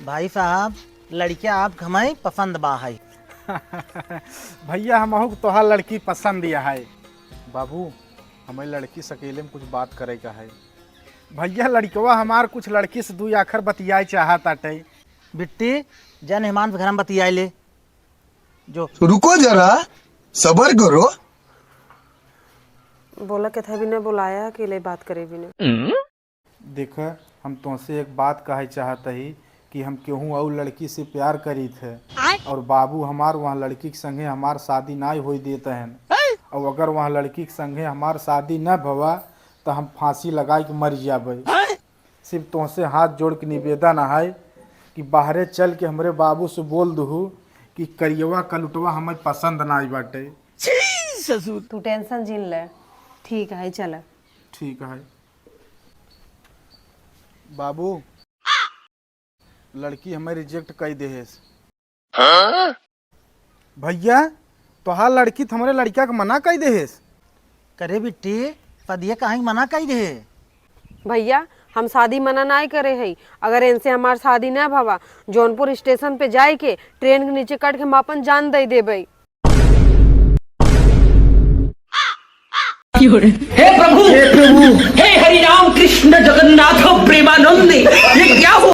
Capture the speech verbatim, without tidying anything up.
भाई साहब, लड़किया आप हमें पसंद बा है। भैया, हमहू के तोहार लड़की पसंद या है। बाबू, हमें लड़की से अकेले में कुछ बात करे का है। भैया, लड़कवा हमार कुछ लड़की से दुई आखर बतियाए चाहत आटे। बिट्टी, जा मेहमान के घर में बतियाए ले। जो रुको जरा, सबर करो। बोला के था भी ना, बुलाया, अकेले बात करे भी ना। देख, हम तोहसे एक बात कहे चाहत ही कि हम केहू और लड़की से प्यार करीत है। आय? और बाबू हमार वहाँ लड़की के संगे हमार शादी नाई होई देत हन। आय? और अगर वहाँ लड़की के संगे हमार शादी न भवा, तो हम फांसी लगाए के मर जाबे। आय? सिर्फ तोहसे हाथ जोड़ के निवेदन है कि बाहरे चल के हमरे बाबू से बोल दहू कि करियवा कलुटवा हमें पसंद नाई बाटे। छी ससुर। तू टेंशन जिन ले। ठीक है, चला। ठीक है। बाबू, लड़की हमें रिजेक्ट कई देहेस। भैया, तोहार लड़की त हमरे लड़का के मना कई देहेस। करे बिट्टी, पदिया काहे मना कई देहे? भैया, हम शादी मना नाय करे हई। अगर इनसे हमार शादी ना भवा, जौनपुर स्टेशन पे जाए के ट्रेन के नीचे कट के हम अपन जान दे देबे। हे प्रभु, हे प्रभु, हे हरि राम कृष्ण जगन्नाथ प्रेमानंद, ये क्या हो